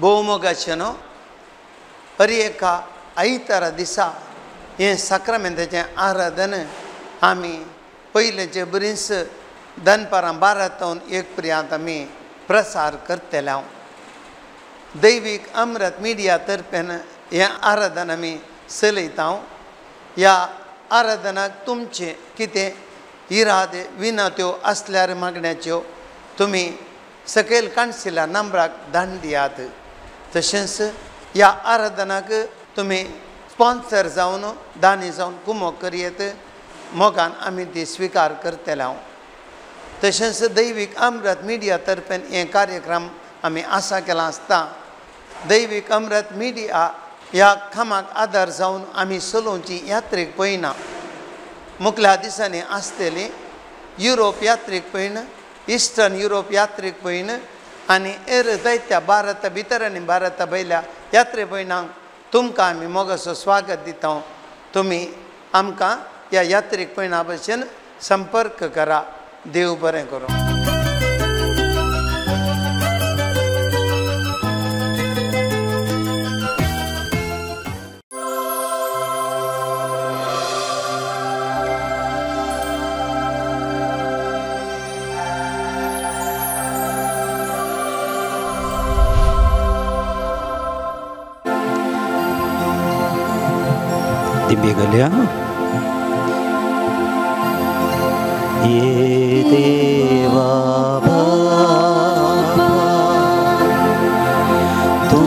भोवमोगाचें न्हू हर एका आयतारा दिसा हें साक्रामेंताचें आराधन आमी पयलेचे बरीच दनपारां 12 तावन 1 पर्यंत आमी प्रसार करतले. हांव दैवीक अमृत मिडिया तर्फेन हें आराधन आमी चलयता. ह्या आराधनाक तुमचें कितें इरादे विनत्यो आसल्यार मागण्याच्यो तुमी सकयल काणशिल्ल्या नंबराक धाड दियात. तशेंच ह्या आराधनाक तुमी स्पॉन्सर जावन दानी जावन कुमोक करयेत मोगान आमी ती स्विकार करतले. हांव तशेंच दैवीक अमृत मिडिया तर्फेन हे कार्यक्रम आमी आसा केला आसता. दैवीक अमृत मिडिया ह्या कामाक आदार जावन आमी चलोवची यात्रेक पळयना. मुखल्या दिसांनी आसतली युरोप यात्रेक पळयन, इस्टर्न युरोप यात्रेक पळयन आनी हेर जायत्या भारता भितर आनी भारता भायल्या यात्रे पयणांक तुमकां आमी मोगाचो स्वागत दिता. तुमी आमकां ह्या यात्रेक पयणा भशेन संपर्क करा. देव बरें करूं. दिव्य ये देवा बापा तू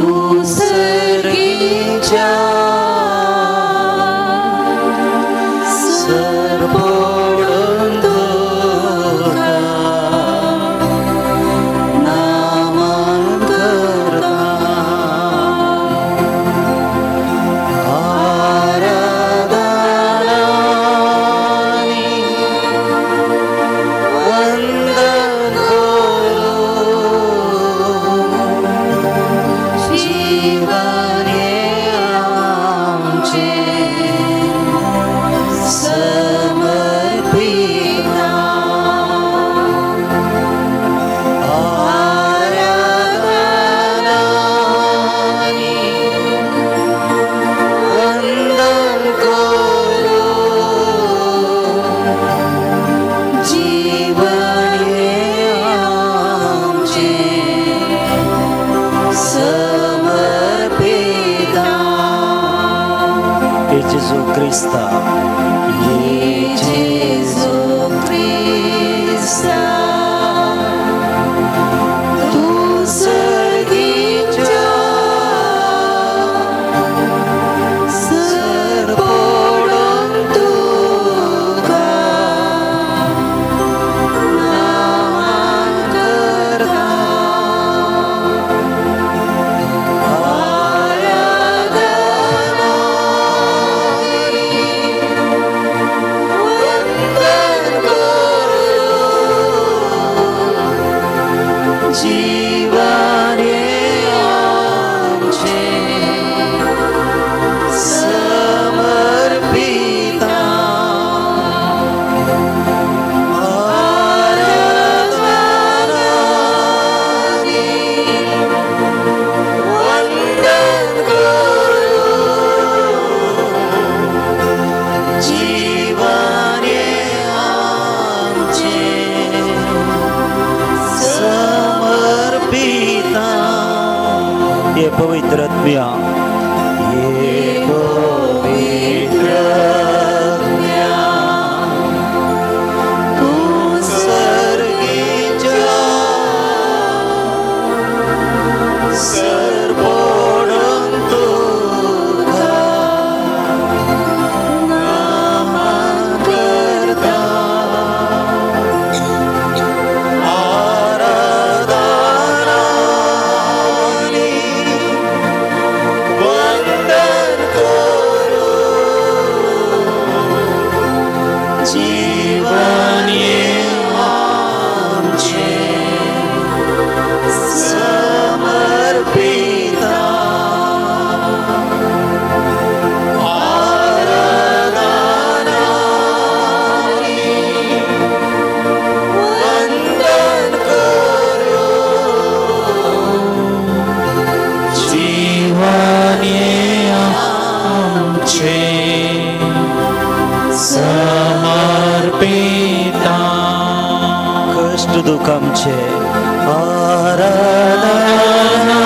सर्गीच्या सरपोडून तुका नामान करता आमचे आराधना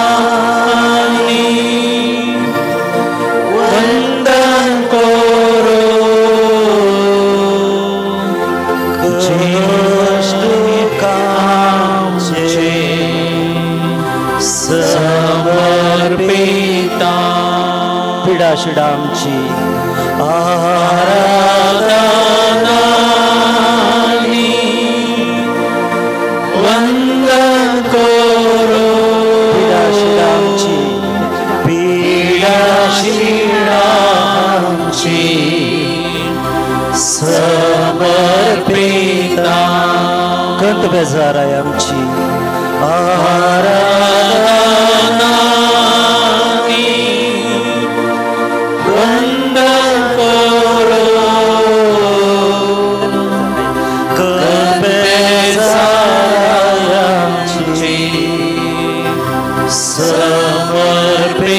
वंदन करो कश्ट आमचे समर्पिता पिडाशिडा आमची आराधना वंदन करो पिडाशिडा आमची पिडाशिडा आमची समर्पिता कंत बेजाराय आमची आराधना वंदन करो कंत बेजाराय आमची समर्पिता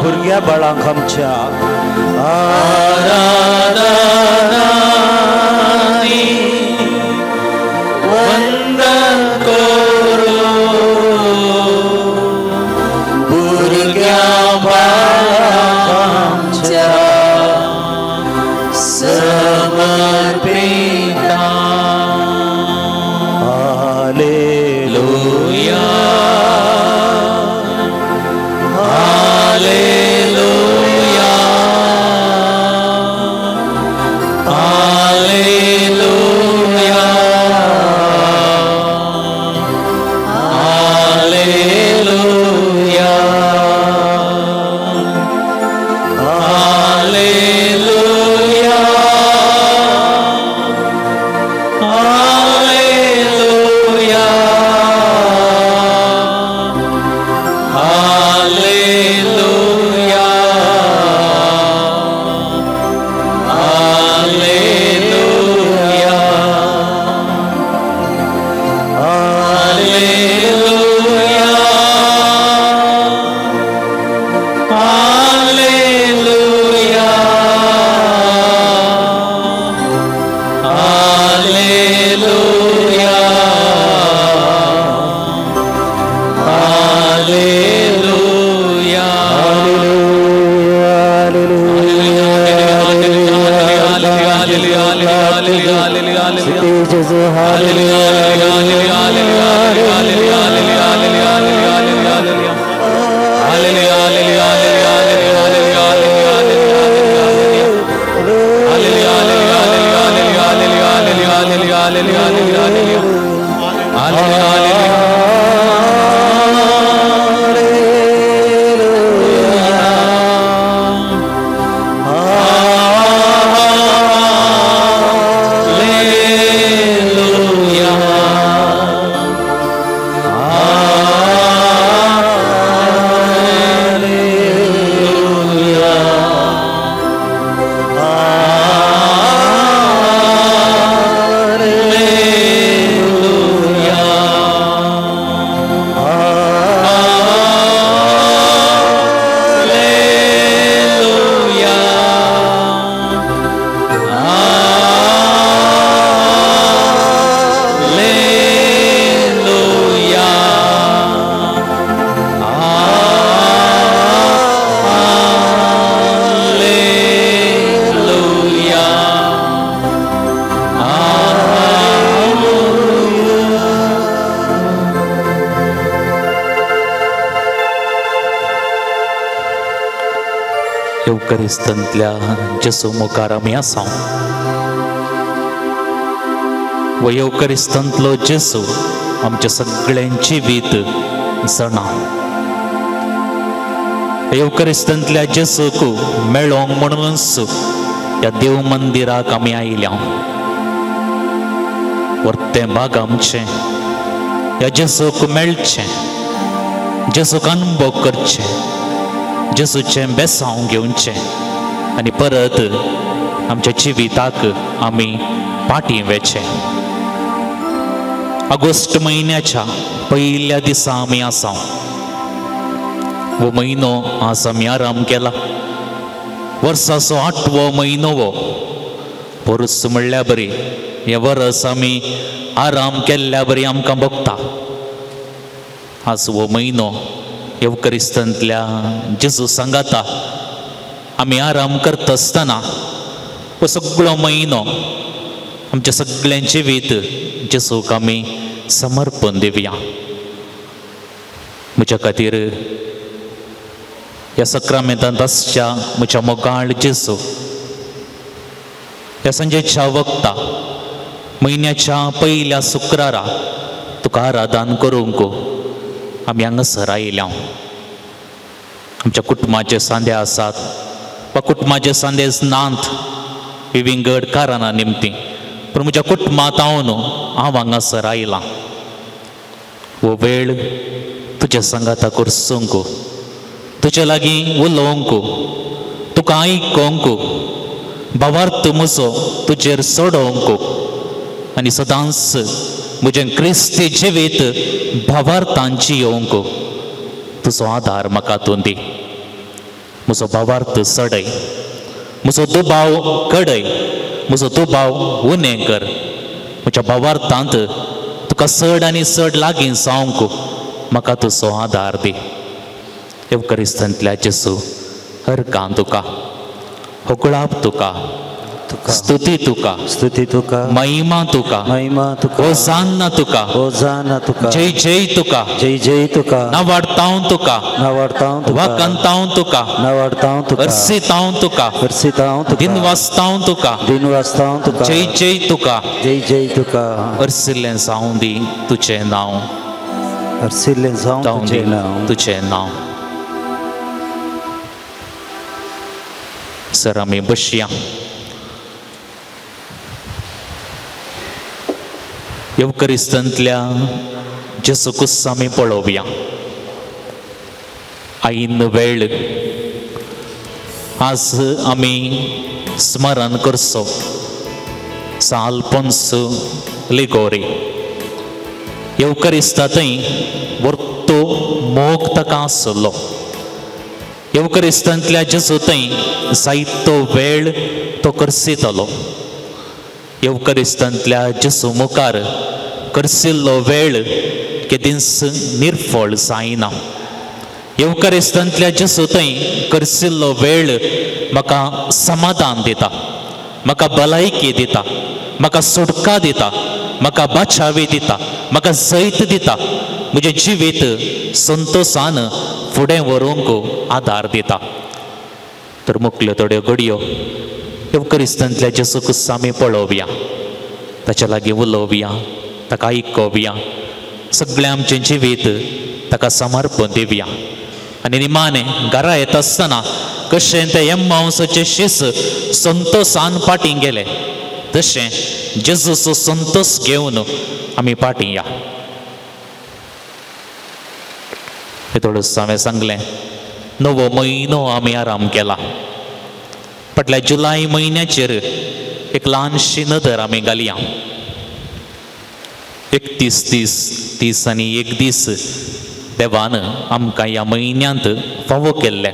भुरग्या बाळांक आमच्या आराधना वंदन करो भुरग्या बाळांक आमच्या समर्पिता. Hallelujah hallelujah hallelujah hallelujah hallelujah hallelujah hallelujah hallelujah hallelujah hallelujah hallelujah hallelujah. येवकरिस्तांतल्या जेजू मुखार आमी आसा व येवकरिस्तांतलो जेजू आमच्या सगळ्यांची जिवीत जाणा. येवकरिस्तांतल्या जेजूक मेळोंक म्हणूनच ह्या देव मंदिराक आमी आयल्या. वर्तें भाग आमचें ह्या जेजूक मेळचें, जेजूक अनुभव करचें, जेजूचें बेसांव घेवचें आनी परत आमच्या जिविताक आमी फाटीं वेचें. ऑगस्ट म्हयन्याच्या पयल्या दिसा आमी आसा. हो म्हयनो आज आमी आराम केला. वर्साचो आठवो म्हयनो हो पोरूस म्हणल्यार बरी हें वरस आमी आराम केल्ल्या बरी आमकां भोगता. आज हो म्हयनो येवकरिस्तांतल्या जेजू सांगाता आमी आराम करता आसतना हो सगळो म्हयनो आमच्या सगळ्यां जिवीत जेजूक आमी समर्पण दिवया. म्हज्या खातीर ह्या सक्रामेंतांत आसच्या म्हज्या मोगाळ जेजू ह्या सांजेच्या वखता म्हयन्याच्या पयल्या शुक्रारा तुका आराधन करूंक आमी हांगासर आयल्या. आमच्या कुटुंबाचे सांदे आसात वा कुटुंबाचे सांदे नात विविंगड कारणां निमती, पूण म्हज्या कुटुंबांत हांव हांव हांगासर आयलां. हो वेळ तुज्या सांगाता करसूंक, तुजे लागीं उलोवंक, तुका आयकोंक, भावार्थ म्हजो तुजेर सोडोवंक आनी सदांच म्हजें क्रिस्ती जिवीत भावार्थान जियोवंक तुजो आदार म्हाका तूं दी. म्हजो भावार्थ चडय, म्हजो दुबाव कडय, म्हजो दुबाव उणें कर. म्हज्या भावार्थांत तुका चड आनी चड लागीं जावंक म्हाका तुजो आदार दी. येवकरिस्तांतल्या जेजू हरकां तुका, होगळाप तुका, स्तुती तुका, स्तुती तुका, महिमा तुका, महिमा तुका, होजान्ना तुका, होजान्ना तुका, जय जय तुका, जय जय तुका, नावाडतांव तुका, नावाडतांव तुका, वाकंतांव तुका, नावाडतांव तुका, अर्सितांव तुका, अर्सितांव तुका, दिनवासतांव तुका, दिनवासतांव तुका, जय जय तुका, जय जय तुका. अर्सिल्लें जावं दी तुजें नांव, अर्सिल्लें जावं तुजें नांव, तुजें नांव. सर आमी बसया. येवकरिस्तांतल्या जेजूकूच आमी पळोवया. आयिन वेळ आज आमी स्मरण करचो सांत आल्फोन्स लिगोरी. येवकरिस्ता थंय वर्तो मोग ताका आसलो. येवकरिस्तांतल्या जेजू थंय जायतो वेळ तो करसितालो. येवकरिस्तांतल्या जेजू मुखार करसिल्लो वेळ केदींच निर्फळ जायना. येवकरिस्तांतल्या जेजू थंय करसिल्लो वेळ म्हाका समाधान दिता, म्हाका भलायकी दिता, म्हाका सुटका दिता, म्हाका बाचावी दिता, म्हाका जैत दिता, म्हजें जिवीत संतोशान फुडें व्हरूंक आदार दिता. तर मुकल्यो थोड्यो घडयो येवकरिस्तांतल्या जेजूकूच आमी पळोवया, ताच्या लागीं उलोवया, ताका आयकोवया, सगळें आमचें जिवीत ताका समर्पण दिवया. आनी निमाणें घरा येता आसतना कशें ते एम्मावसाचे शीस संतोशान फाटीं गेले तशें जेजूचो संतोश घेवन आमी फाटीं या. हें थोडोसो हांवें सांगलें. नवो म्हयनो आमी आराम केला. फाटल्या जुलय म्हयन्याचेर एक ल्हानशी नदर आमी घालया. 31 दीस, 30 आनी 1 दीस देवान आमकां ह्या म्हयन्यांत फावो केल्ले.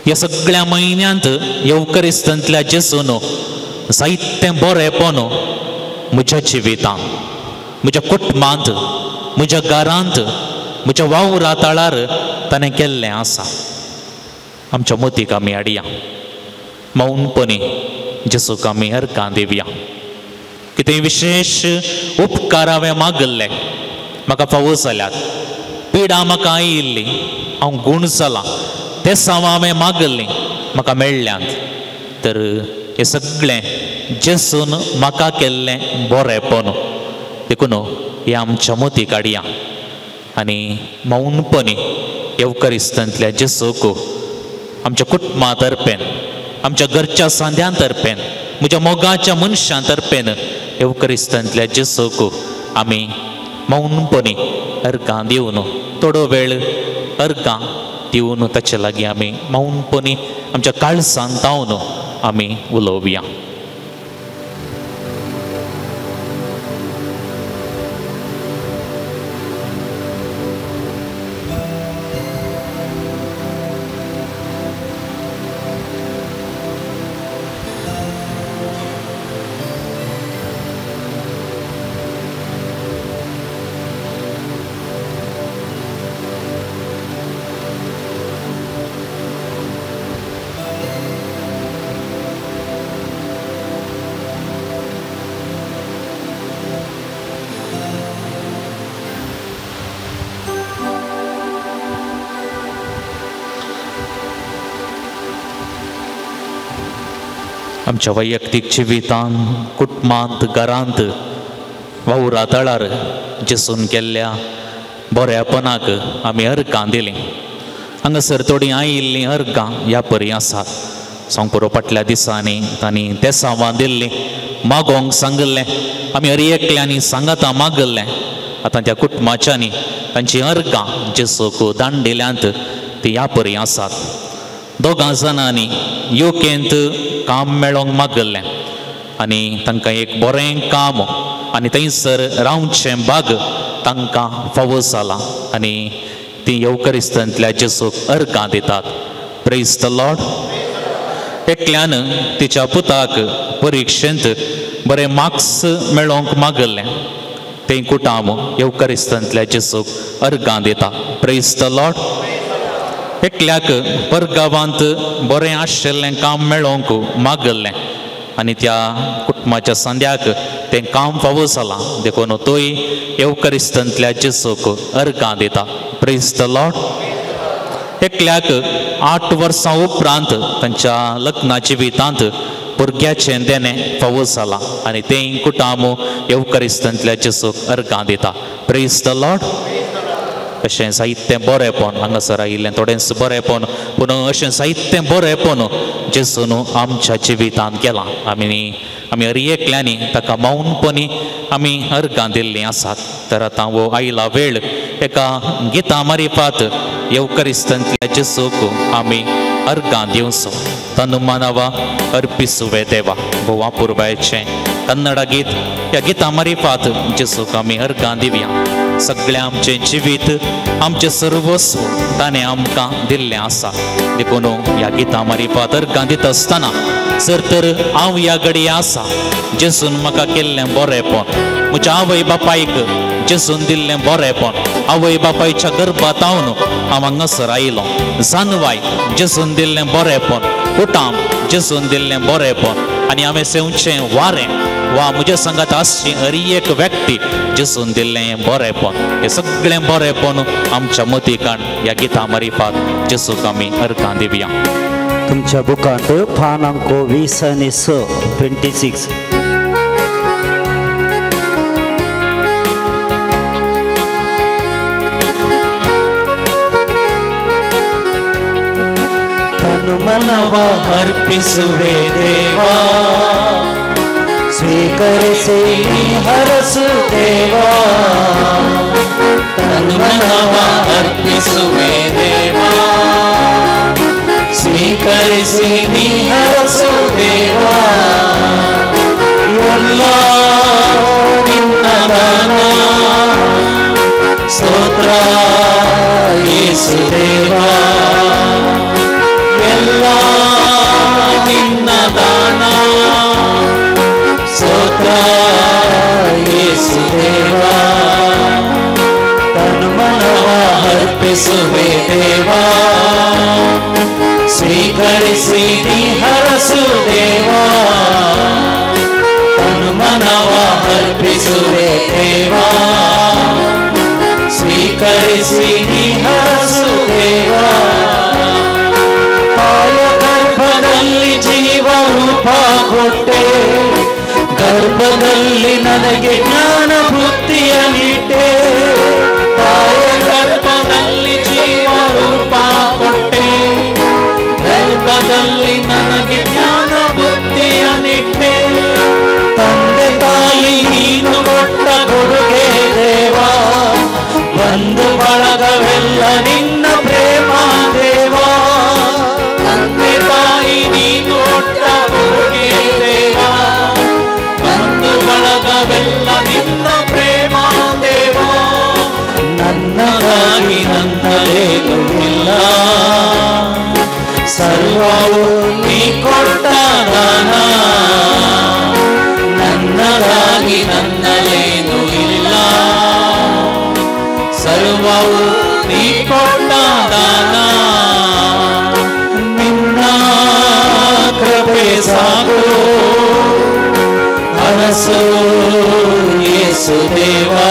ह्या सगळ्या म्हयन्यांत येवकरिस्तांतल्या जेजून जायतें बरेंपण म्हज्या जिवितांत, म्हज्या कुटुंबांत, म्हज्या घरांत, म्हज्या वावरा तळार ताणें केल्लें आसा. आमच्या मतीक आमी हाडया. मौनपणी जेजूक आमी अर्कां दिवया. कितें विशेश उपकार हांवें मागल्ले म्हाका फावो जाल्यात, पिडा म्हाका आयिल्ली, हांव गूण जालां, ते साव हांवें मागल्लीं म्हाका मेळ्ळ्यांत. तर हें सगळें जेजून म्हाका केल्लें बरेंपण. देखून हें आमच्या मतीक हाडया आनी मौनपणी येवकरिस्तांतल्या जेजूक आमच्या कुटुंबा तर्फेन, आमच्या घरच्या सांद्यां तर्फेन, म्हज्या मोगाच्या मनशां तर्फेन येवकरिस्तांतल्या जेजूक आमी मौनपणी अर्गां दिवन, थोडो वेळ अर्गां दिवन ताचे लागीं आमी मौनपणी आमच्या काळजान तावन आमी उलोवया. आमच्या वैयक्तीक जिवितांत, कुटुंबांत, घरांत, वावरा तळार जेसून केल्ल्या बऱ्यापणाक आमी अर्गां दिलीं. हांगासर थोडीं आयिल्लीं अर्गां ह्या परी आसात. सांगपुरो फाटल्या दिसांनी तांणी तेसांवां दिल्लीं, मागोंक सांगिल्लें, आमी हर एकल्यांनी सांगातां मागिल्लें. आतां त्या कुटुंबाच्यांनी तांची अर्गां जेसूक दांडिल्यांत ती ह्या परी आसात. दोगां जाणांनी युकेंत काम मेळोंक मागिल्लें आनी तांकां एक बरें काम आनी थंयसर रावचें बाग तांकां फावो जालां आनी ती येवकरिस्तांतल्या जेसूक अर्गां दितात. Praise the Lord. एकल्यान तिच्या पुताक परिक्षेंत बरे मार्क्स मेळोवंक मागिल्लें, तें कुटाम येवकरिस्तांतल्या जेसूक अर्गां दिता. Praise the Lord. एकल्याक परगांवांत बरें आशिल्लें काम मेळोवंक मागिल्लें आनी त्या कुटुंबाच्या संद्याक तें काम फावो जालां, देखून तोय येवकरिस्तांतल्या जेसूक अर्गां दिता. Praise the Lord. एकल्याक 8 वर्सां उपरांत तांच्या लग्ना जिवितांत भुरग्याचें देणें फावो जालां आनी तें कुटाम येवकरिस्तांतल्या जेसूक अर्गां दिता. Praise the Lord. अशें साहित्य बरेंपण हांगासर आयिल्लें थोडेंच बरेंपण, पूण अशें साहित्य बरेंपण जेसून आमच्या जिवितांत केलां. आमी हर एकल्यांनी ताका मौनपणी आमी अर्गां दिल्लीं आसात. तर आतां हो आयला वेळ एका गिता मारिफात येवकरिस्तांतल्या जेसूक आमी अर्गां दिवचो. तनुमानवा अर्पिसुवे देवा गोवा पुरबायचें कन्नडा गीत. ह्या गिता मारिफात जेसूक आमी अर्गां दिवया. सगळें आमचें जिवीत, आमचें सर्वस्व ताणें आमकां दिल्लें आसा. देखून ह्या गिता मारिफात अर्गां दिता आसतना जर तर हांव ह्या घडये आसा जेसून म्हाका केल्लें बरेंपण, म्हज्या आवय बापायक जेसून दिल्लें बरेंपण, आवय बापायच्या गर्भांत हांव हांगासर आयलो, जानवाय जेसून दिल्लें बरेंपण, कुटाम जेसून दिल्लें बरेंपण आनी हांवें सेवचें वारें वा म्हज्या सांगात आसची हर एक व्यक्ती जेसून दिल्लें बरेंपण, हें सगळें बरेंपण आमच्या मतीकान ह्या गिता मारिफात जेसूक आमी अर्गां दिवया. तुमच्या बुकांत पान अंको 20 आनी 6, 26. तनुमनವ ಅರ್ಪಿಸುವೆ ದೇವಾ, ಸ್ವೀಕರಿಸಿ ಹರಸು ದೇವಾ. ತನುಮನವ ಅರ್ಪಿಸುವೆ ದೇವಾ, ಸ್ವೀಕರಿಸಿ ಹರಸು ದೇವಾ. ಎಲ್ಲ ನಿನ್ನ ದಾನ, ಸ್ತೋತ್ರ ಯೇಸು ದೇವಾ. ಎಲ್ಲ ನಿನ್ನ ದಾನ, ಸ್ತೋತ್ರ ಯೇಸು ದೇವಾ. ತನುಮನವ ಅರ್ಪಿಸುವೆ ದೇವಾ, ಸ್ವೀಕರಿಸಿ ಹರಸು ದೇವಾ. ತನುಮನವ ಅರ್ಪಿಸುವೆ ದೇವಾ, ಸ್ವೀಕರಿಸಿ ಹರಸು ದೇವಾ. ತಾಯ ಗರ್ಭದಲ್ಲಿ ಜೀವ ರೂಪ ಕೊಟ್ಟೆ, ಗರ್ಭದಲ್ಲಿ ನನಗೆ ಜ್ಞಾನ ಬುದ್ಧಿಯ ನೀಟ್ಟೆ. ತಾಯ ಗರ್ಭದಲ್ಲಿ ಜೀವ ರೂಪ ಕೊಟ್ಟೆ, ಗರ್ಭದಲ್ಲಿ ನನಗೆ ಜ್ಞಾನ ಬುದ್ಧಿಯ ನಿಟ್ಟೆ. ತಂದೆ ತಾಯಿ ನೀನು ಕೊಟ್ಟ ಕೊಡುಗೆ ದೇವಾ, ಬಂಧು ಬಳಗವೆಲ್ಲ ನಿನ್ನ ಪ್ರೇಮ ದೇವಾ. ತಂದೆ ತಾಯಿ ನೀನು ಕೊಟ್ಟ ಕೊಡುಗೆ ದೇವಾ, ಬಂಧು ಬಳಗವೆಲ್ಲ ನಿನ್ನ ಪ್ರೇಮ ದೇವಾ. ನನ್ನದಾಗಿ ನನ್ನದೇನು ಇಲ್ಲ, ಸರ್ವವು ನೀ ಕೊಟ್ಟ ದಾನ. ನನ್ನದಾಗಿ ನನ್ನಲೇನು ಇಲ್ಲ, ಸರ್ವವು ನೀ ಕೊಟ್ಟ ದಾನ. ನಿನ್ನ ಕೃಪೆ ಸಾಕು ಹರಸು ಯೇಸು ದೇವಾ.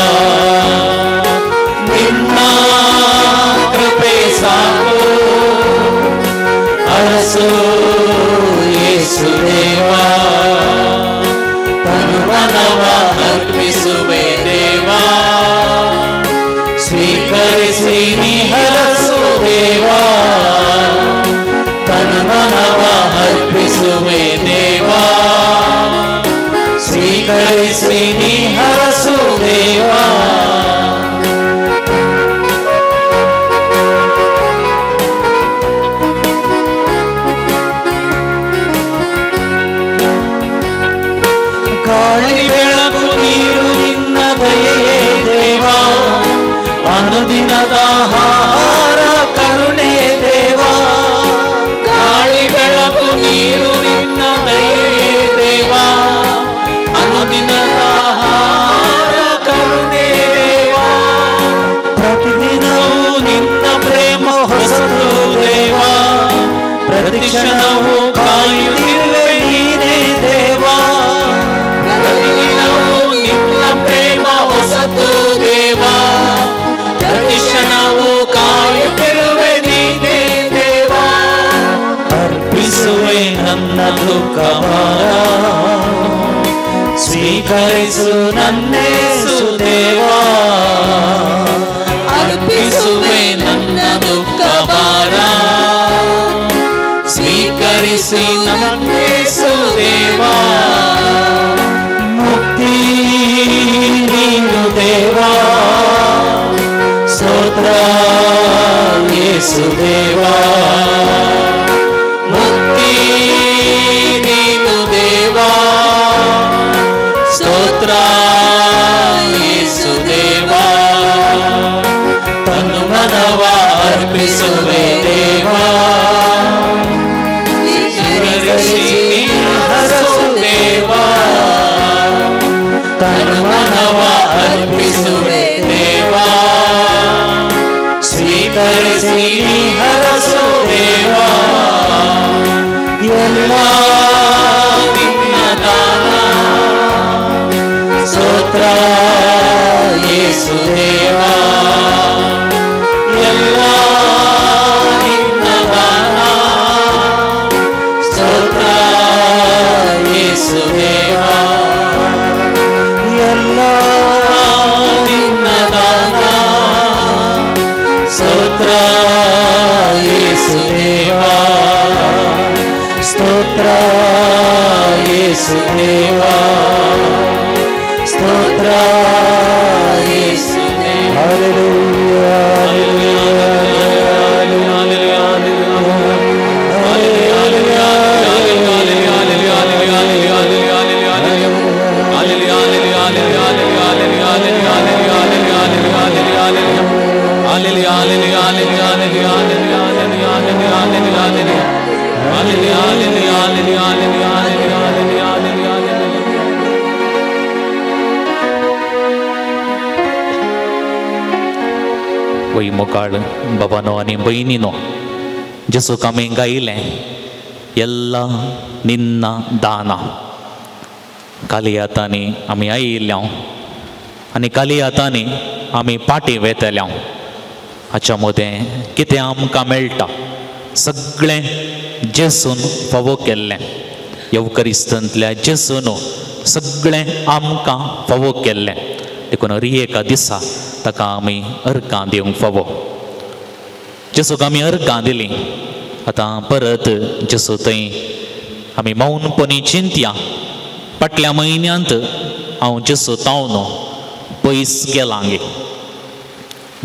ನಿನ್ನ ಕೃಪೆ ಸಾಕು ಹರಸು ಯೇಸು ದೇವಾ. ಮನವ ಅರ್ಪಿಸುವೆ ದೇವಾ, ಸ್ವೀಕರಿಸಿ ಹರಸು ದೇವಾ, ತನು ಮನವ ಅರ್ಪಿಸುವೆ ದೇವಾ, ಸ್ವೀಕರಿಸಿ ಹರಸು ದೇವಾ. ಗಾಳಿ ಬೆಳಕು ನೀರು ನಿನ್ನ ದಯೆಯೇ ದೇವಾ, ಅನುದಿನದ ಆಹಾರ ಕರುಣೆ ದೇವಾ. ಗಾಳಿ ಬೆಳಕು ನೀರು ನಿನ್ನ ದಯೆಯೇ ದೇವಾ, ಅನುದಿನದ ಆಹಾರ ಕರುಣೆ ದೇವಾ. ಪ್ರತಿದಿನವೂ ನಿನ್ನ ಪ್ರೇಮ ಹೊಸತು ದೇವಾ, ಪ್ರತಿಕ್ಷಣವೂ ಕಾಯುತ್ತಿರುವೆ ನೀನೇ ದೇವಾ. ಪ್ರತಿದಿನವೂ ನಿನ್ನ ಪ್ರೇಮ ಹೊಸತು ದೇವಾ, ಪ್ರತಿಕ್ಷಣವೂ ಕಾಯುತ್ತಿರುವೆ ನೀನೇ ದೇವಾ. ಅರ್ಪಿಸುವೆ ನನ್ನ ದುಃಖ ಭಾರ, ಸ್ವೀಕರಿಸು ನನ್ನೇಸು ದೇವಾ. ಅರ್ಪಿಸುವೆ ನನ್ನ ದುಃಖ ಭಾರ, ಸ್ವೀಕರಿಸಿ ನನ್ನೇಸು ದೇವಾ. ಮುಕ್ತಿ ನೀನು ದೇವಾ, ಸ್ತೋತ್ರ ಯೇಸು ದೇವಾ. ಮುಕ್ತಿ ನೀನು ದೇವಾ, ಸ್ತೋತ್ರ ಯೇಸು ದೇವಾ. ತನು ಮನವ ಅರ್ಪಿಸುವೆ ದೇವಾ, ಸ್ವೀಕರಿಸಿ ಹರಸು ದೇವಾ. ತನು ಮನವ ಅರ್ಪಿಸುವೆ ದೇವಾ, ಸ್ವೀಕರಿಸಿ ಹರಸು ದೇವಾ. ಎಲ್ಲ ನಿನ್ನ ದಾನ, ಸ್ತೋತ್ರ ಯೇಸು ದೇವಾ. ಎಲ್ಲ ನಿನ್ನ ದಾನ, ಸ್ತೋತ್ರ ಯೇಸು ದೇವಾ. ಎಲ್ಲ ನಿನ್ನ ದಾನ, ಸ್ತೋತ್ರ ಯೇಸು ದೇವಾ. ಸ್ತೋತ್ರ ಯೇಸು ದೇವಾ, ಸ್ತೋತ್ರ ಯೇಸು ದೇವಾ. Hallelujah, वय मोकाळ बाबानो आनी भयणीनो, जेसूक आमी गायलें एल्ला निन्ना दाना. कालियातांनी आमी आयिल्ल्या आनी कालियातांनी आमी पाटी वेतल्या. हाच्या मदें कितें आमकां मेळटा सगळें जेसून फावो केल्लें. येवकरिस्तांतल्या जेसून सगळें आमकां फावो केल्लें. देखून हर एका दिसा ताका आमी अर्कां दिवंक फावो. जेसूक आमी अर्कां दिलीं, आतां परत जेसू थंय आमी मौनपणी चिंतया. फाटल्या म्हयन्यांत हांव जेसू तावन पयस गेलां गे.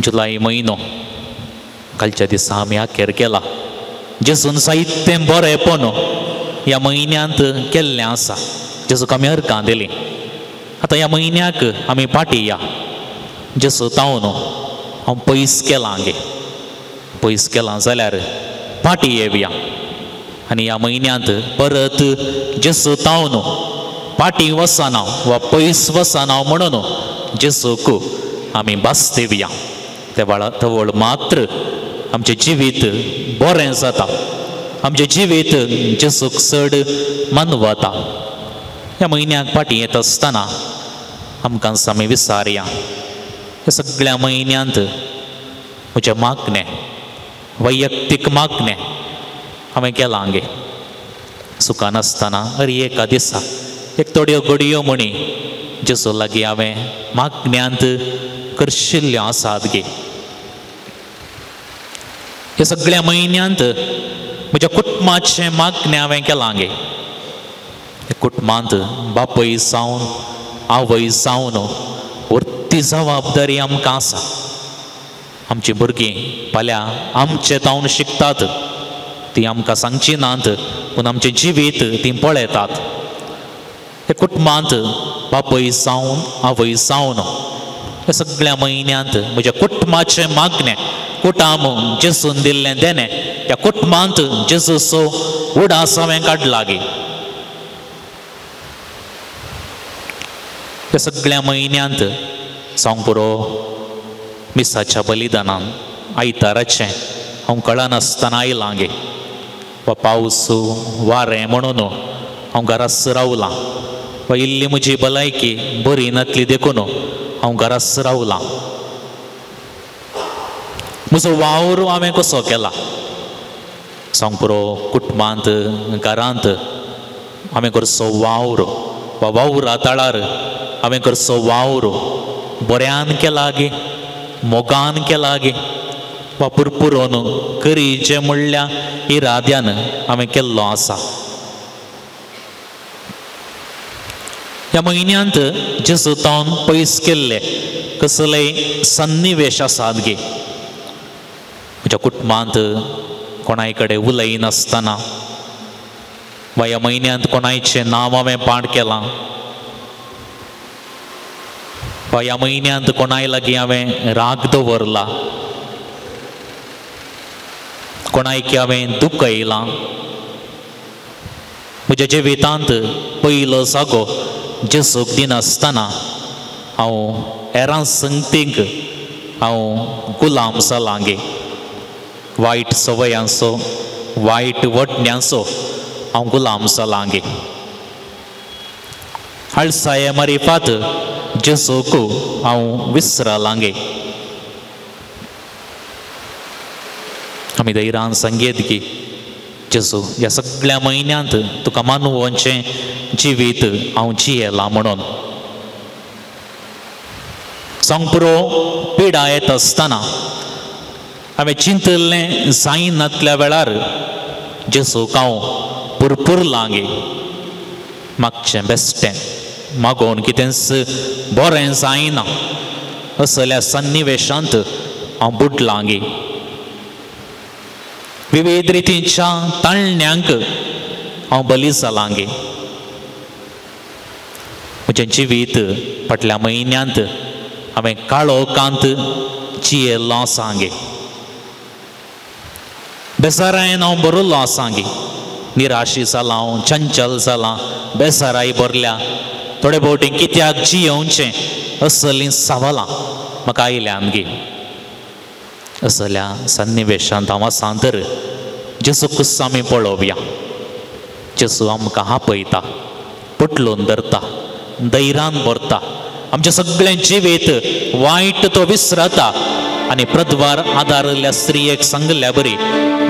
जुलय म्हयनो कालच्या दिसा आमी आखेर केला. जेसून साहित्य बरेंपण ह्या म्हयन्यांत केल्लें आसा. जेसूक आमी अर्कां दिलीं, आतां ह्या म्हयन्याक आमी फाटीं या. जेसू तावन हांव पयस केलां गे. पयस केलां जाल्यार फाटीं येवया आनी ह्या म्हयन्यांत परत जेसू तावन फाटीं वचना वा पयस वचना म्हणून जेसूक आमी भासतेवया. ते वेळा तवळ मात्र आमचें जिवीत बरें जाता, आमचें जिवीत जेसूक चड मानवता. ह्या म्हयन्याक फाटीं येता आसतना आमकां आमी विचारया, ह्या सगळ्या म्हयन्यांत म्हजें मागणें, वैयक्तीक मागणें हांवें केलां गे. सुखान आसतना हर एका दिसा एक थोड्यो घडयो म्हणी जेजू लागीं हांवें मागण्यांत करशिल्ल्यो आसात गे. ह्या सगळ्या म्हयन्यांत म्हज्या कुटुंबाचें मागणें हांवें केलां गे. कुटुंबांत बापूय जावन आवय जावन व्हडली जबाबदारी आमकां आसा. आमची भुरगीं फाल्यां आमचे तावन शिकतात, ती आमकां सांगची नात पूण आमचें जिवीत तीं पळयतात. हे कुटुंबांत बापूय जावन आवय जावन ह्या सगळ्या म्हयन्यांत म्हज्या कुटुंबाचें मागणें, कुटाम जेजून दिल्लें देणें, त्या कुटुंबांत जेजूचो उडास हांवें काडला गे. ह्या सगळ्या म्हयन्यांत जावंक पुरो मिसाच्या बलिदानान आयताराचें हांव कळनासतना आयलां गे, वा पावस वारें म्हणून हांव घराच रावलां, वा इल्ली म्हजी भलायकी बरी नातली देखून हांव घराच रावलां. म्हजो वावर हांवें कसो केला जावंक पुरो कुटुंबांत घरांत हांवें करचो वावर वा वावरा तळार हांवें करचो वावर बऱ्यान केला गे, मोगान केला गे, वा पुरपुरोन करीचें म्हणल्या इराद्यान हांवें केल्लो आसा. ह्या म्हयन्यांत जेजू तावन पयस केल्ले कसलेय सन्निवेश आसात गे. म्हज्या कुटुंबांत कोणाय कडेन उलयनासतना वा ह्या म्हयन्यांत कोणायचें नांव हांवें पाड केलां वा ह्या म्हयन्यांत कोणाय लागीं हांवें राग दवरला, कोणायक हांवें दुखयलां. म्हज्या जिवितांत पयलो जागो जेजूक दिनासतना हांव हेरां संगतींक हांव गुलाम जालां गे. वायट सवयांचो वायट वटण्यांचो हांव गुलाम जालां गे. आळसाये मारिफात जेजूक हांव विसरलां गे. आमी धैर्यान सांगयत की जेजू ह्या सगळ्या म्हयन्यांत तुका मानवचें जिवीत हांव जियेलां म्हणून. जावंक पुरो पिडा येत आसतना हांवें चिंतिल्लें जायनातल्या वेळार जेजूक हांव पुरपुरलां गे. मागचें बेश्टें मागोवन कितेंच बरें जायना असल्या सन्निवेशांत हांव बुडलां गे. विविध रितीच्या ताळण्यांक हांव बली जालां गे. म्हजें जिवीत फाटल्या म्हयन्यांत हांवें काळोखांत जियेल्लो आसा गे. बेजारायन हांव भरिल्लो आसा गे. निराशी जालां हांव, चंचल जालां, बेजाराय भरल्या, थोडे भोवटी कित्याक जियेवचें असलीं सवालां म्हाका आयल्यान गे. असल्या सन्निवेशांत हांव आसा तर जेजूकूच आमी पळोवया. जेजू आमकां आपयता, पोटलून धरता, धैर्यान भरता, आमचें सगळें जिवीत वायट तो विसरता आनी प्रद्वार आदारिल्ल्या स्त्रियेक सांगिल्ल्या बरी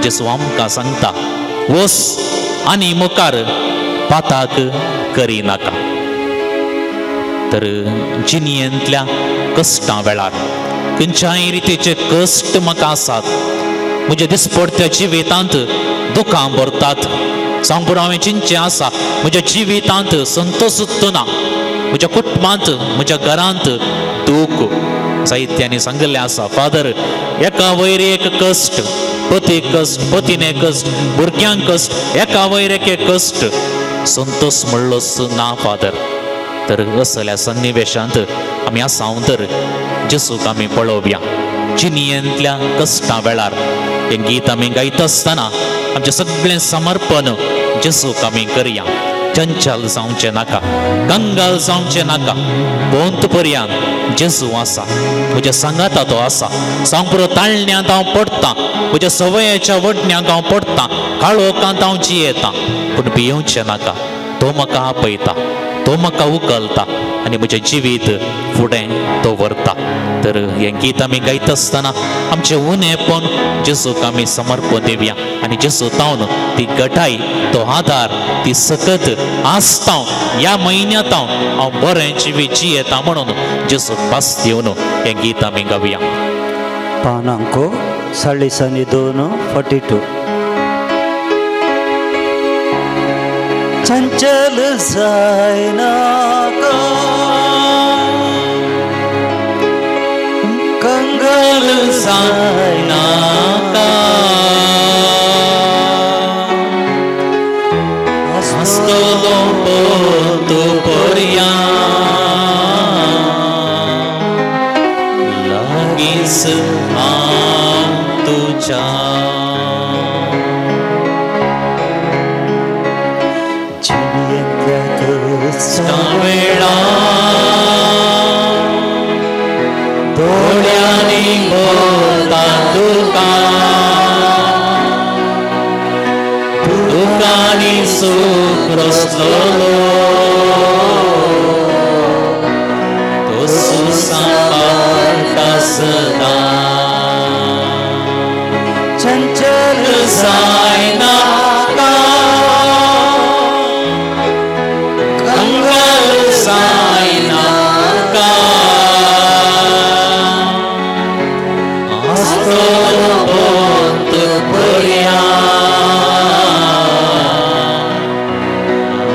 जेजू आमकां सांगता, वस आनी मुखार पाताक करिनाका. तर जिणेंतल्या कश्टां वेळार खंयच्याय रितीचे कश्ट म्हाका आसात, म्हज्या दिसपडत्या जिवितांत दुखां भरतात, जावंक पुरो हांवें चिंतचें आसा म्हज्या जिवितांत संतोश ना, म्हज्या कुटुंबांत म्हज्या घरांत दूख. साहित्यांनी सांगिल्लें आसा, फादर एका वयर एक कश्ट, पती कश्ट, पतीने कश्ट, भुरग्यांक कश्ट, एका वयर एक कश्ट, संतोश म्हणलोच ना फादर. तर असल्या सन्निवेशांत आमी आसा तर जेजूक आमी पळोवया. जिणेंतल्या कश्टां वेळार हें गीत आमी गायता आसतना आमचें सगळें समर्पण जेजूक आमी करया. चंचल जावचें नाका, कंगाल जावचें नाका, बोंत पर्यंत जेजू आसा, म्हज्या सांगाता तो आसा. जावंक पुरो ताळण्यांत हांव पडटां, म्हज्या सवयेच्या वडण्यांक हांव पडटां, काळोखांत हांव जियेतां, पूण भियेवचें नाका, तो म्हाका आपयता, तो म्हाका उखलता आनी म्हजें जिवीत फुडें तो व्हरता. तर हें गीत आमी गायता आसतना आमचें उणेपण जेजूक आमी समर्पण दिवया आनी जेजू तावन ती गटाय, तो आदार, ती सकत आसता ह्या म्हयन्यांत हांव बरें जिवीत जियेता म्हणून जेजूक पास दिवन हें गीत आमी गावया. पानांको 42 42. चंचल जायनाका कंगल जायनाका आसतलो पोतू पर्या लागींच हांव तुज्या. वेळा दोळ्यांनी भरता तुका दुकांनी सूख रसलो तो सुसांबाळटा सदां. चंचल जायनाका कंगल जायनाका आसतलो पोत पर्या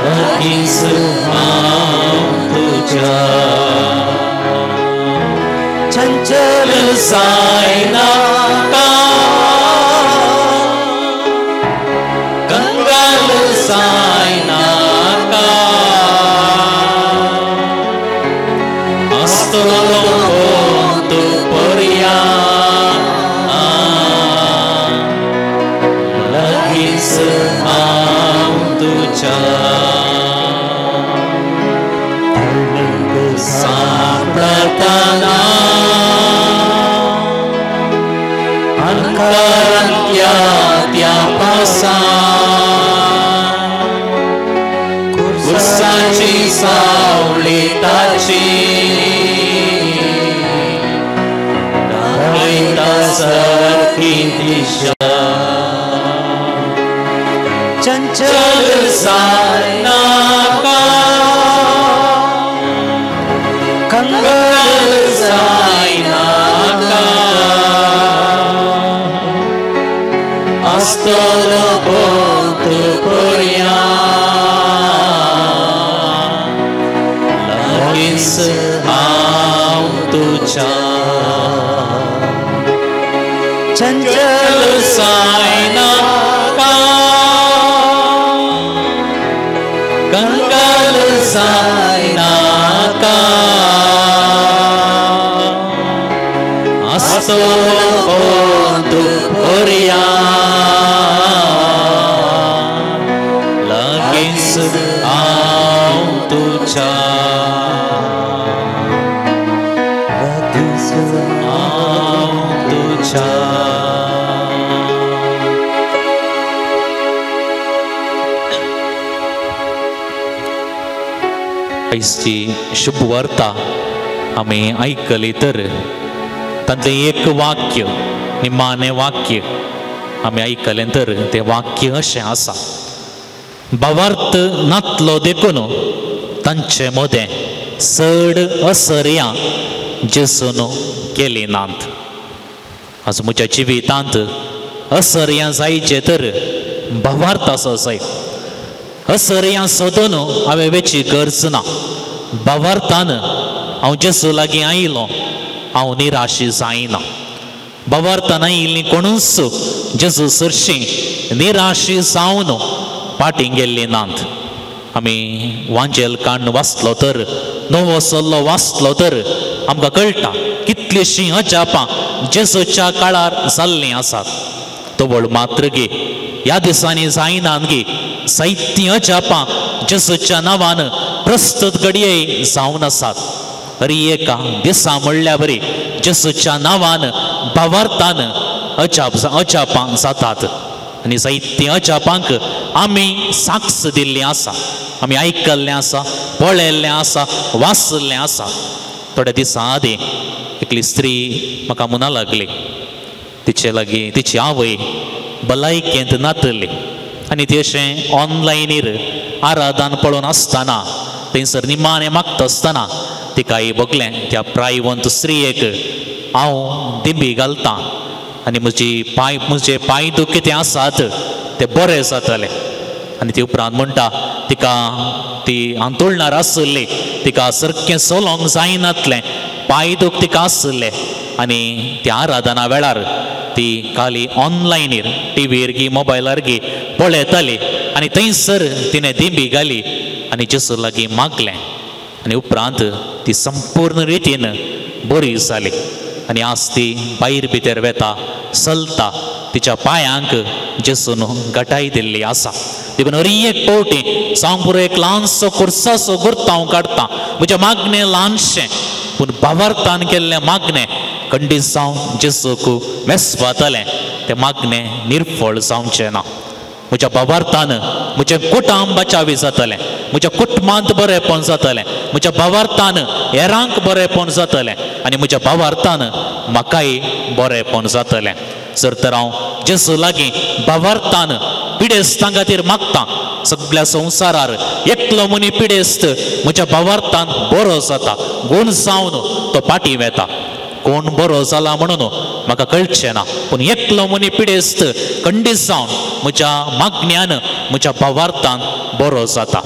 लागींच हांव तुज्या. चंचल जायनाका कंगल जायनाका आसतलो पोत पर्या लागींच हांव तुज्या. सांपडटना अंकारांतल्या त्या पासां खुर्साची सावळी ताची दाखयता सारकी दिशा. चंचल जायनाका कंगल जायनाका आसतलो पोत पर्या लागींच हांव तुज्या. चंचल जायनाका कंगल जायनाका आसतलो पोत पर्या लागींच हांव तुज्या. हांव तुज्या. आयची शुभ वार्ता आमी आयकली तर तांतलें एक वाक्य, निमाणें वाक्य आमी आयकलें तर तें वाक्य अशें आसा, भावार्थ नातलो देखून तांचे मदें चड असर्यां जेजून केली नात. आज म्हज्या जिवितांत असर्यां जायचे तर भावार्थ आसो जाय. असर्यां सोदून हांवें वेची गरज ना. भावार्थान हांव जेजू लागीं आयलो हांव निराशी जायना. भावार्थान आयिल्लीं कोणूच जेजू सरशीं निराशी जावन फाटीं गेल्लीं नात. आमी वांजेल काण्ण वाचलो तर, नवो सल्लो वाचलो तर आमकां कळटा कितलीशीं अजापां जेजूच्या काळार जाल्लीं आसात. तवळ मात्र गे ह्या दिसांनी जायनात गे जायतीं अजापां जेजूच्या नांवान प्रस्तुत घडये जावन आसात. हरी एका दिसा म्हणल्या बरी जेजूच्या नांवान भावार्थान अजापां जातात आनी जायतीं अजापांक आमी साक्ष दिल्ली आसा, आमी आयकल्लें आसा, पळयल्लें आसा, वाचल्लें आसा. थोड्या दिसां आदीं एकली स्त्री म्हाका म्हणा लागली, तिचे लागीं तिची आवय भलायकेंत नातली आनी ती अशें ऑनलायनीर आराधन पळोवन आसतना थंयसर निमाणें मागता आसतना तिकाय भोगलें त्या प्रायवंत स्त्रियेक हांव दिंबी घालतां आनी म्हजी पांय म्हजे पांय दुख कितें आसात ते बरे जातले. आनी ती उपरांत म्हणटा तिका ती हांतुळणार आसली, तिका सारकें चलोवंक जायनातलें, पांय दूख तिका आसले आनी त्या आराधना वेळार ती खाली ऑनलायनीर टिवीर गी मोबायलार गी पळयताली आनी थंयसर तिणें दिंबी घाली आनी जेजू लागीं मागलें आनी उपरांत ती संपूर्ण रितीन बरी जाली आनी आज ती भायर भितर वेता, चलता, तिच्या पांयांक जेजून घटाय दिल्ली आसा. देखून हर एक पावटी जावं पुरो एक ल्हानसो खुर्साचो गुर्त हांव काडटा, म्हजें मागणें ल्हानशें पूण भावार्थान केल्लें मागणें खंडीत जावन जेजूक वेसवातलें, तें मागणें निर्फळ जावचें ना. म्हज्या भावार्थान म्हजें कुटुंब बचावी जातलें, म्हज्या कुटुंबांत बरेंपण जातलें, म्हज्या भावार्थान हेरांक बरेंपण जातलें आनी म्हज्या भावार्थान म्हाकाय बरेंपण जातलें. जर तर हांव जेजू लागीं भावार्थान पिडेस्तां खातीर मागता, सगळ्या संवसारार एकलो मनी पिडेस्त म्हज्या भावार्थान बरो जाता, गूण जावन तो फाटीं वेता. कोण बरो जाला म्हणून म्हाका कळचें ना, पूण एकलो मनी पिडेस्त खंडीत जावन म्हज्या मागण्यान म्हज्या भावार्थान बरो जाता.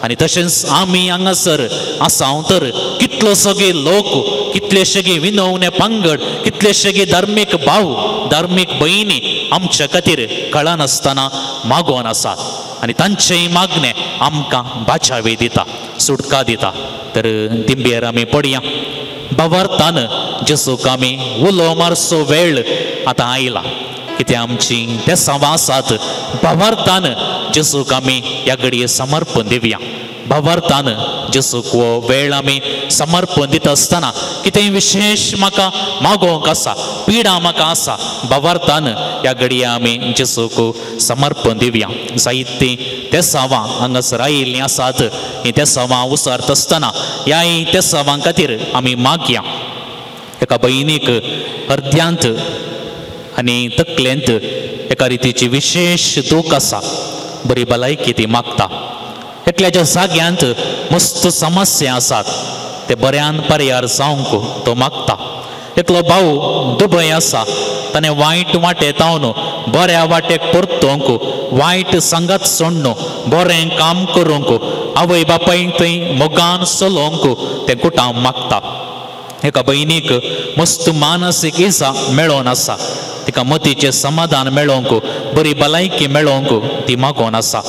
आनी तशेंच आमी हांगासर आसा हांव तर कितलोसोगे लोक, कितलेशेगे विनवणे पंगड, कितलेशेगे धार्मीक भाव, धार्मीक भयणी आमच्या खातीर कळनासतना मागोवन आसात आनी तांचेय मागणें आमकां बाचावी दिता, सुटका दिता. तर दिंबेर आमी पडया, भावार्थान जेजूक आमी उलो मारचो वेळ आतां आयला. कितें आमची तेसांवां आसात, भावार्थान जेजूक आमी ह्या घडये समर्पण दिवया. भावार्थान जेजूक हो वेळ आमी समर्पण दिता आसतना कितेंय विशेश म्हाका मागोवंक आसा, पिडा म्हाका आसा, भावार्थान ह्या घडये आमी जेजूक समर्पण दिवया. जायतीं तेसांवां हांगासर आयिल्लीं आसात, हीं तेसांवां उसारता आसतना ह्याय तेसांवां खातीर आमी मागया. एका भयणीक अर्द्यांत आनी तकलेंत एका रितीची विशेश दूख आसा, बरी भलायकी ती मागता. एकल्याच्या जाग्यांत मस्त समस्या आसात, ते बऱ्यान पर्यार जावंक तो मागता. एकलो भाव दुबय आसा, ताणें वायट वाटेत हांव बऱ्या वाटेक परतोवंक, वायट सांगात सोडून बरें काम करूंक, आवय बापायक थंय मोगान चलोवंक तें कुटाम मागता. एका भयणीक मस्त मानसीक इजा मेळोवन आसा, तिका मतीचें समाधान मेळोवंक, बरी भलायकी मेळोवंक ती मागोवन आसा.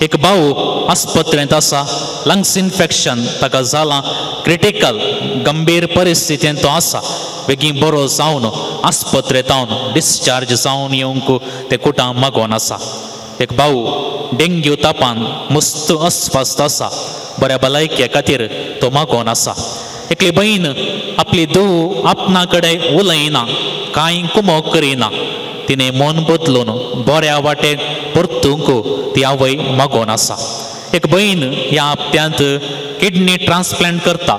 एक भाव आस्पत्रेंत आसा, लंग्स इन्फेक्शन ताका जालां, क्रिटिकल गंभीर परिस्थितींत तो आसा, बेगीन बरो जावन आस्पत्रेंत हांव डिस्चार्ज जावन येवंक ते कुटां मागोवन आसा. एक भाव डेंग्यू तापान मस्त अस्वस्थ आसा, बऱ्या भलायके खातीर तो मागोवन आसा. एकली भयण आपली धूव आपणा कडेन उलयना, कांय कुमोक करिना, तिणें मन बदलून बऱ्या वाटेक परतूंक ती आवय मागोवन आसा. एक भयण ह्या हप्त्यांत किडनी ट्रान्सप्लांट करता,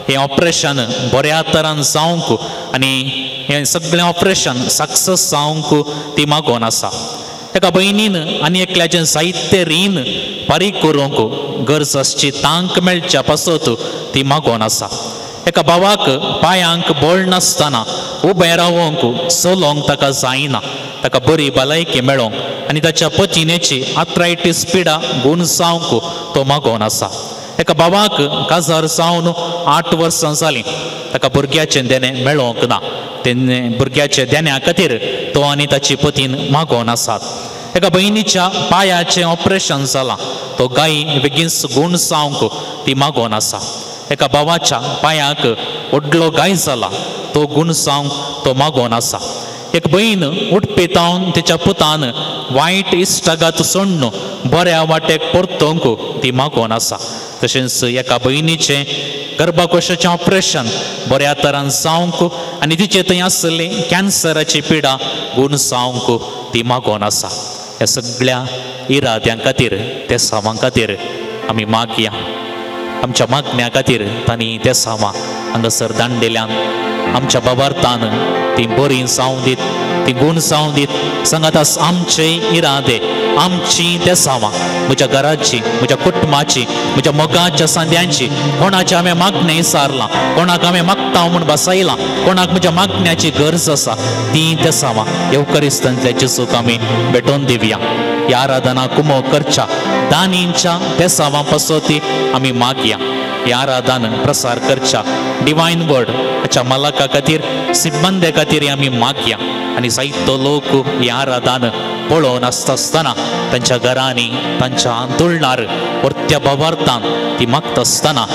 हें ऑपरेशन बऱ्या तरान जावंक आनी हें सगळें ऑपरेशन सक्सेस जावंक ती मागोवन आसा. एका भयणीन आनी एकल्याचें जायते रीण फारीक करूंक गरज आसची तांक मेळच्या पासत ती मागोवन आसा. एका भावाक पांयांक बळ नासतना उबें रावोंक चलोवंक ताका जायना, ताका बरी भलायकी मेळोवंक आनी ताच्या पतिनेची आथरायटीस पिडा गूण जावंक तो मागोवन आसा. एका भावाक काजार जावन 8 वर्सां जालीं, ताका भुरग्याचें देणें मेळोवंक ना, तेन्ना भुरग्याच्या देण्या खातीर तो आनी ताची पतीन मागोवन आसात. एका भयणीच्या पांयाचें ऑपरेशन जालां, तो गाय बेगीन गूण जावंक ती मागोवन आसा. एका भावाच्या पांयाक व्हडलो गाय जाला, तो गूण जावंक तो मागोवन आसा. एक भयण उठपेतावन तिच्या पुतान वायट इश्टागात सोडून बऱ्या वाटेक परतोवंक ती मागोवन आसा. तशेंच एका भयणीचें गर्भकोशाचें ऑपरेशन बऱ्या तरान जावंक आनी तिचे थंय आसली कॅन्सराची पिडा गूण जावंक ती मागोवन आसा. ह्या सगळ्या इराद्यां खातीर, ते सावां खातीर आमी मागया. आमच्या मागण्या खातीर तांणी देसावां हांगासर दांडेल्यान आमच्या बाबार्थान ती बरी जावं दीत, ती गूण जावं दीत. सांगात आमचे इरादे, आमची देसावां, म्हज्या घराची, म्हज्या कुटुंबाची, म्हज्या मोगाच्या सांद्यांची, कोणाचे हांवें मागणें विचारलां, कोणाक हांवें मागता म्हूण बसयलां, कोणाक म्हज्या मागण्याची गरज आसा, ती देसावां येवकरिस्तांतल्या जेजूक आमी भेटोवन दिवया. ह्या आराधना कुमो करच्या दानींच्या देसावां पासत आमी मागया. ह्या आराधन प्रसार करच्या डिवायन वर्ड हाच्या मालका खातीर, सिब्बंदे खातीर आमी मागया. आनी जायतो लोक ह्या आराधन पळोवन आसता आसतना तांच्या घरांनी, तांच्या आंदोलनार परत्या भावार्थान ती मागता आसतना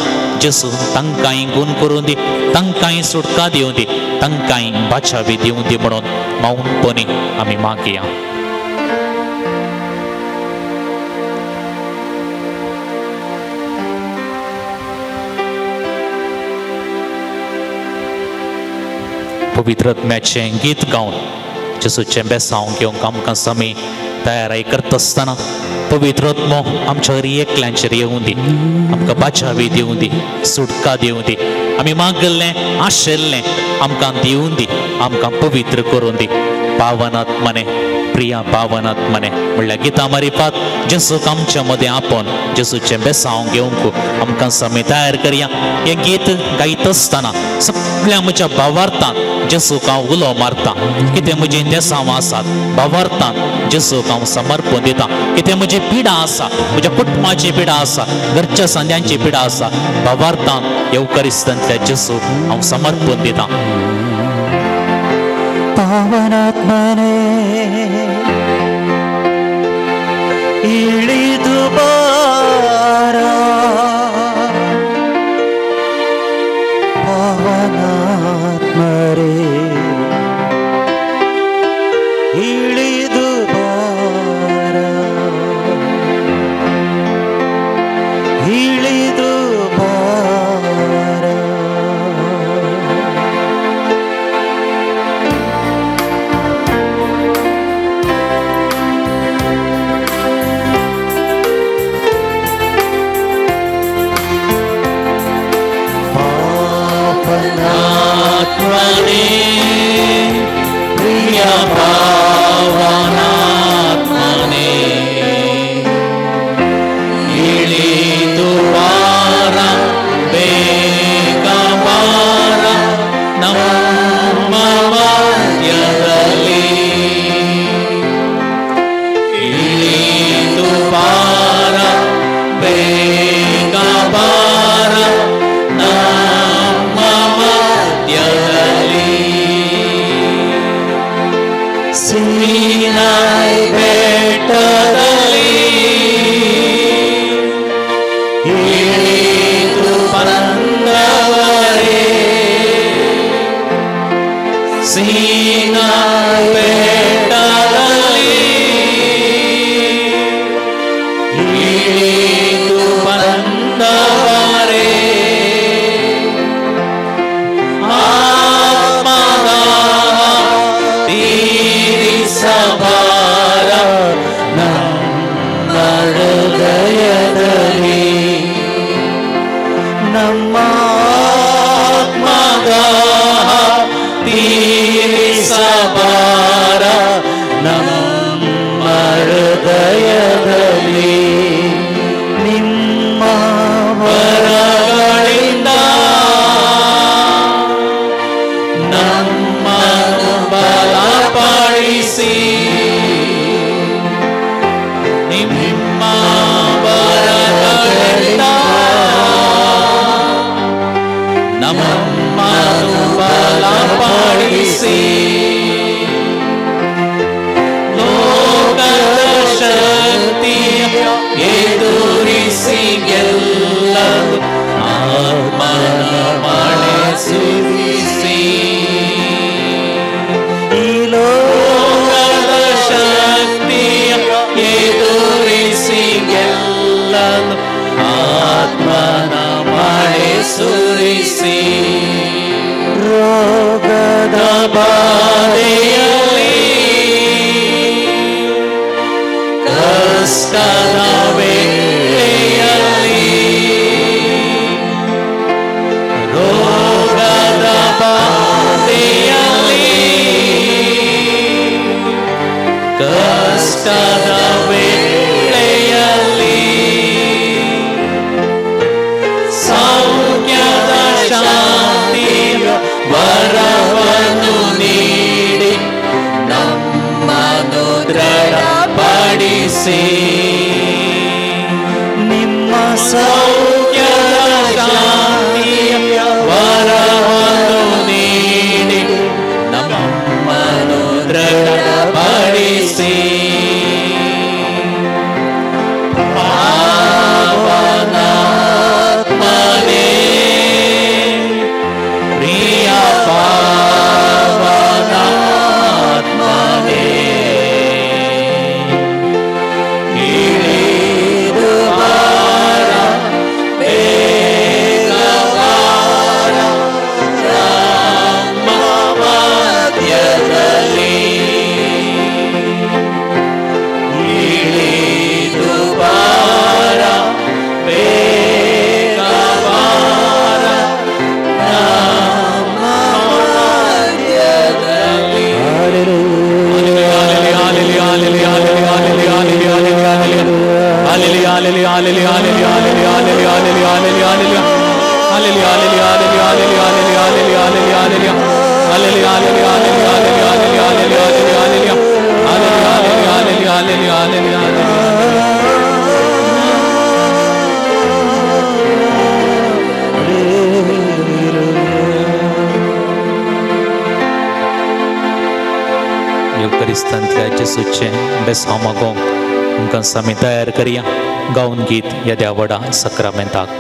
जेजू तांकांय गूण करूं दी, तांकांय सुटका दिवं दी, तांकांय बाचावी दिवं दी म्हणून मौनपणी आमी मागया. पवित्र आत्म्याचें गीत गावन जेजूचें बेसांव घेवंक आमकां आमी तयाराय करता आसतना पवित्र आत्मो आमच्या हर एकल्यांचेर येवं दी, आमकां बाचावी दिवं दी, सुटका दिवं दी, आमी मागल्लें आशिल्लें आमकां दिवं दी, आमकां पवित्र करूं दी. पावन आत्मने, प्रिया पावन आत्मने म्हणल्यार गितां मारिपात जेजूक आमच्या मदें आपोवन जेजूचें बेसांव घेवंक आमकां आमी तयार करया. हें गीत गायत आसतना सगळ्या म्हज्या भावार्थान जेजूक हांव उलो मारता. कितें म्हजी देसांवां आसात भावार्थान जेजूक हांव समर्पण दिता. कितें म्हजी पिडा आसा, म्हज्या कुटुंबाची पिडा आसा, घरच्या सांद्यांची पिडा आसा, भावार्थान येवकरिस्तांतल्या जेजूक हांव समर्पण दिता. पावनात्मने इळिदु बारा, पावनात्मरे इळिदु बारा, इळिदु बारा. पावनात्मने प्रिय पावनात्मने इळिदु बारा, ಬೇಗ ಬಾರ ನಮ್ಮ ಮಧ್ಯದಲ್ಲಿ. ಇಳಿದು ಬಾರ, ಬೇಗ ಬಾರ ನಮ್ಮ ಮಧ್ಯದಲ್ಲಿ. ಸೀನಾಯಿ ಬೆಟ್ಟದಲ್ಲಿ ಇಳಿದು ಬಂದವರೇ, ಸೀನಾಯಿ ಬೆಟ್ಟದಲ್ಲಿ ಇಳಿದು ಬಂದವರೇ, ಆತ್ಮದಾಹ ತೀರಿಸಬಾರ ನಮ್ಮ ಹೃದಯದಲ್ಲಿ, ನಮ್ಮ ಆತ್ಮದಾಹ ತೀರಿಸಬಾರ ನಮ್ಮ ಹೃದಯದಲ್ಲಿ. ನಿಮ್ಮ ವರಗಳಿಂದ ನಮ್ಮನ್ನು ಬಲಪಡಿಸಿ, ನಿಮ್ಮ ವರಗಳಿಂದ ನಮ್ಮನ್ನು ಬಲಪಡಿಸಿ, ಲೋಕದ ಶಕ್ತಿಯ ಎದುರಿಸಿ ಗೆಲ್ಲಲು ಆತ್ಮನ ಮಳೆ ಸುರಿಸಿ. ಈ ಲೋಕದ ಶಕ್ತಿಯ ಎದುರಿಸಿ ಗೆಲ್ಲಲು ಆತ್ಮನ ಮಳೆ ಸುರಿಸಿ. ರೋಗದ ಬಾಧೆಯಲ್ಲಿ, ಕಷ್ಟದ ವೇಳೆಯಲ್ಲಿ, ಕಷ್ಟದ ವೇಳೆಯಲ್ಲಿ ಸೌಖ್ಯದ ಶಾಂತಿಯ ವರವನ್ನು ನೀಡಿ ನಮ್ಮನ್ನು ದೃಢಪಡಿಸಿ. ನಿಮ್ಮ ಸೌಖ್ಯದ ಶಾಂತಿಯ ವರವನ್ನು ನೀಡಿ ನಮ್ಮನ್ನು ದೃಢಪಡಿಸಿ. ಪಾವನಾತ್ಮನೇ, ಪ್ರಿಯ ಪಾವನಾತ್ಮನೇ, ಇಳಿದು ಬಾರ, ಬೇಗ ಬಾರ ನಮ್ಮ ಮಧ್ಯದಲ್ಲಿ. ಇಳಿದು ಬಾರ, ಬೇಗ ಬಾರ ನಮ್ಮ ಮಧ್ಯದಲ್ಲಿ. युक्रिस्तांतल्या जेसूचें बेसांव मागोवंक आमकां आमी तयार करया. गावन गीत येद्या व्हडा सक्रामेंताक.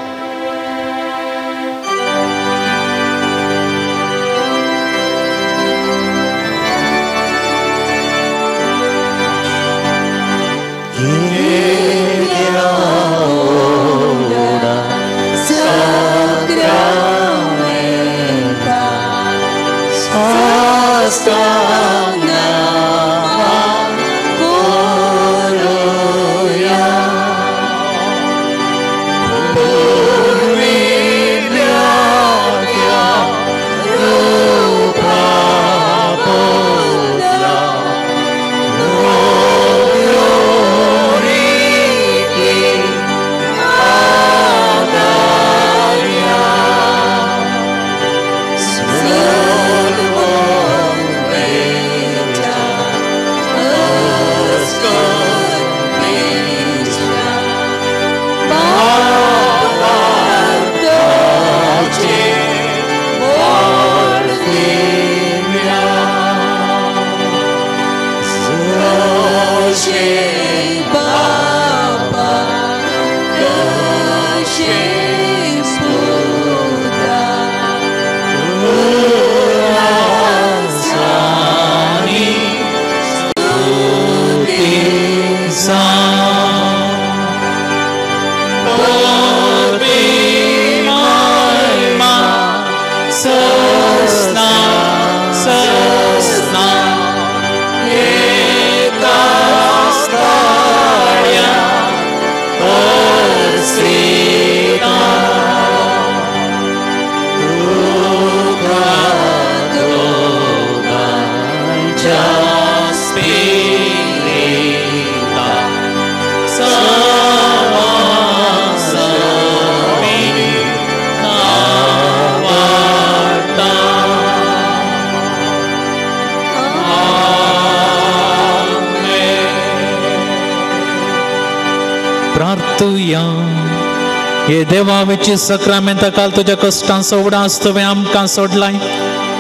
हे देवावेची सक्रामेंता काल तुज्या कश्टांचो उडास तुवें आमकां सोडलाय.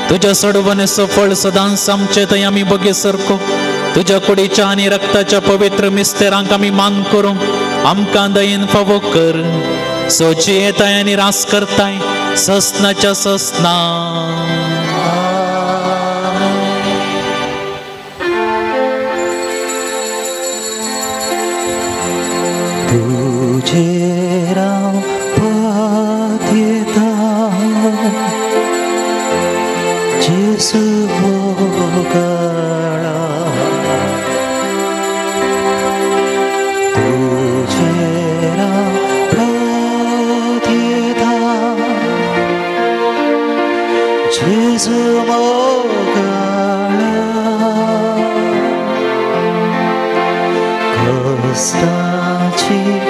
तुज्या सोडवणेचो फळ सदांच आमचे थंय आमी बगे सरको. तुज्या कुडीच्या आनी रक्ताच्या पवित्र मिस्तेरांक आमी मान करूंक आमकां दयेन फावो कर. सोची येताय आनी रास करताय ससनाच्या ससना. तुझे राव पात्यता जेसू भोगळा, तुझे राव पात्यता जेसू क्रिस्ताची